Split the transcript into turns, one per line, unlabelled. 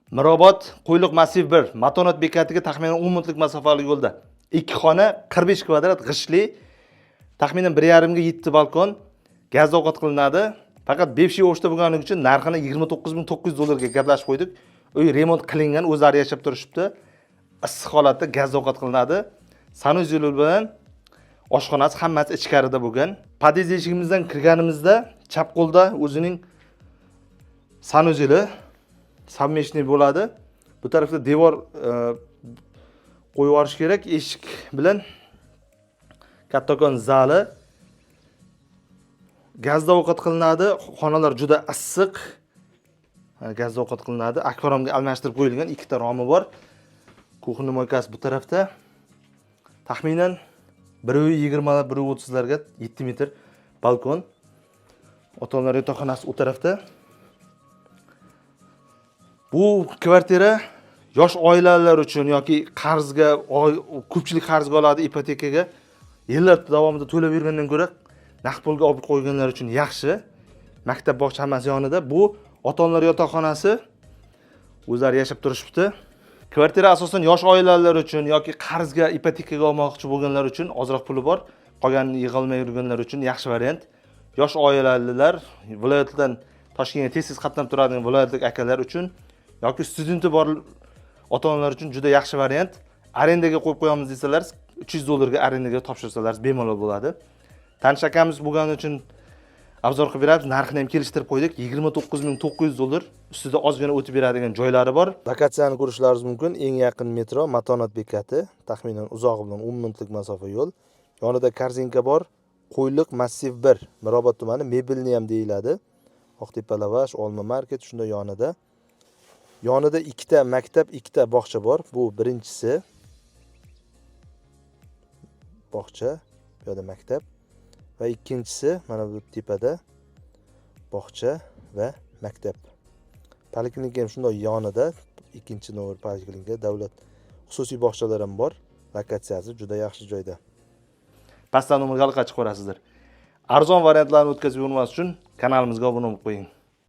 Mirobod, Qo'yliq massiv 1, Matonat bekatiga taxminan 10 minutlik masofali yo'lda. Ikki xona, 45 kvadrat, g'ishtli, taxminan 1,5 ga 7 balkon, gazda ovqat qilinadi. Faqat бывший O'shda bo'lganligi uchun narxini 29 900 dollarga gaplashib qo'ydik. Uy remont qilingan, o'zlari yashab turishibdi. Issiq holatda gazda ovqat qilinadi. Санузел bilan oshxonasi, hammasi ichkarida bo'lgan. Pod'ezd eshigimizdan kirganimizda chap qo'lda o'zining санузел i совместный bo'ladi. Bu tarafda devor qo'yib yuborish kerak eshik bilan. Kattakon zali. Gazda ovqat qilinadi. Xonalar juda issiq. Gazda ovqat qilinadi. Akvaramga almashtirib qo'yilgan, ikkita romi bor. Кухня, мойка si bu tarafda. Taxminan 1,20, 1,30larga 7 metr balkon. Ota onalar yotoqxonasi u tarafda. Bu kvartira yosh oilalar uchun yoki qarzga, ko'pchilik qarzga oladi, ipotekaga yillar davomida to'lab yurgandan ko'ra naqd pulga olib qo'yganlar uchun yaxshi. Maktab, bog'cha, hammasi yonida. Bu ota onalar yotoqxonasi, o'zlari yashab turishibdi. Kvartira asosan yosh oilalar uchun yoki qarzga, ipotekaga olmoqchi bo'lganlar uchun, ozroq puli bor, qolganini yig'olmay yurganlar uchun yaxshi variant. Yosh oilalar, viloyatdan Toshkentga tez tez qatnab turadigan viloyatlik akalar uchun yoki studenti bor ota onalar uchun juda yaxshi variant. Arendaga qo'yib qo'yamiz desalar, 300 dollarga arendaga topshirsalar, bemalol bo'ladi. Tanish akamiz bo'lgani uchun обзор qilib beramiz. Narxini ham kelishtirib qo'ydik, 29 900 dollar, ustida ozgina o'tib beradigan joylari bor. Lokatsiyani ko'rishlaringiz mumkin. Eng yaqin metro Matonat bekati, taxminan uzog'i bilan 10 minutlik masofa yo'l. Yonida Korzinka bor. Qo'yliq massiv 1, Mirobod tumani, Mebelniy ham deyiladi. Oqtepa Lavash, Olma market shunda yonida. Yonida ikkita maktab, ikkita bog'cha bor. Bu birinchisi bog'cha, bu yerda maktab va ikkinchisi mana bu tepada bog'cha va maktab. Poliklinika ham shunday yonida, ikkinchi nomer poliklinika, davlat, xususiy bog'chalar ham bor. Lokatsiyasi juda yaxshi joyda. Pastdan nomerga aloqa chiqib ko'rasizlar. Arzon variantlarni o'tkazib yubormas uchun kanalimizga obuna bo'lib qo'ying.